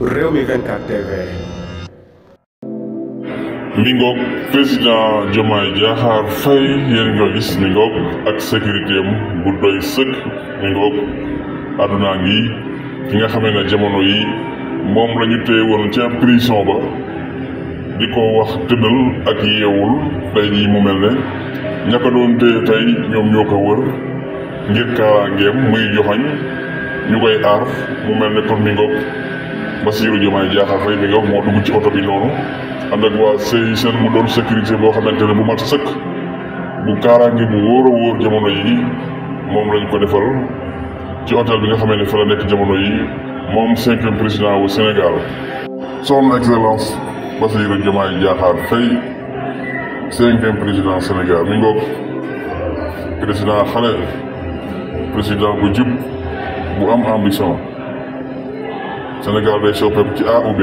Rewmi 24 TV. mi ngoog président Diomaye Diakhar Faye yéen nga gis mi ngoog ak sécurité am bu doy sëkk mi ngoog Adouna ngi ki nga xamee ne jamono yi moom la ñu téye woon ca prison ba di ko wax tëddal ak yeewul tey jii mu mel ne ña ko doon téye tey ñoom ñoo ko wër ngir kaaraangeem muy joxañ ñu koy aar mu mel ne kon mi ngoog Bassirou Diomaye Diakhar Faye mi ngoog moo dugg ci oto bi noonu ànd ak waa seen mu doon sécurité boo xamante ne bu mat sëkk bu kaaraange bu wóor a wóor jamono yi moom lañ ko defal ci hôtel bi nga xamee ne fa la nekk jamono yi moom 5e président wu Sénégal son excellence Bassirou Diomaye Diakhar Faye 5e président Sénégal mi ngoog président xale président bu jub bu am ambition Sénégal day soppeeku ci A ou B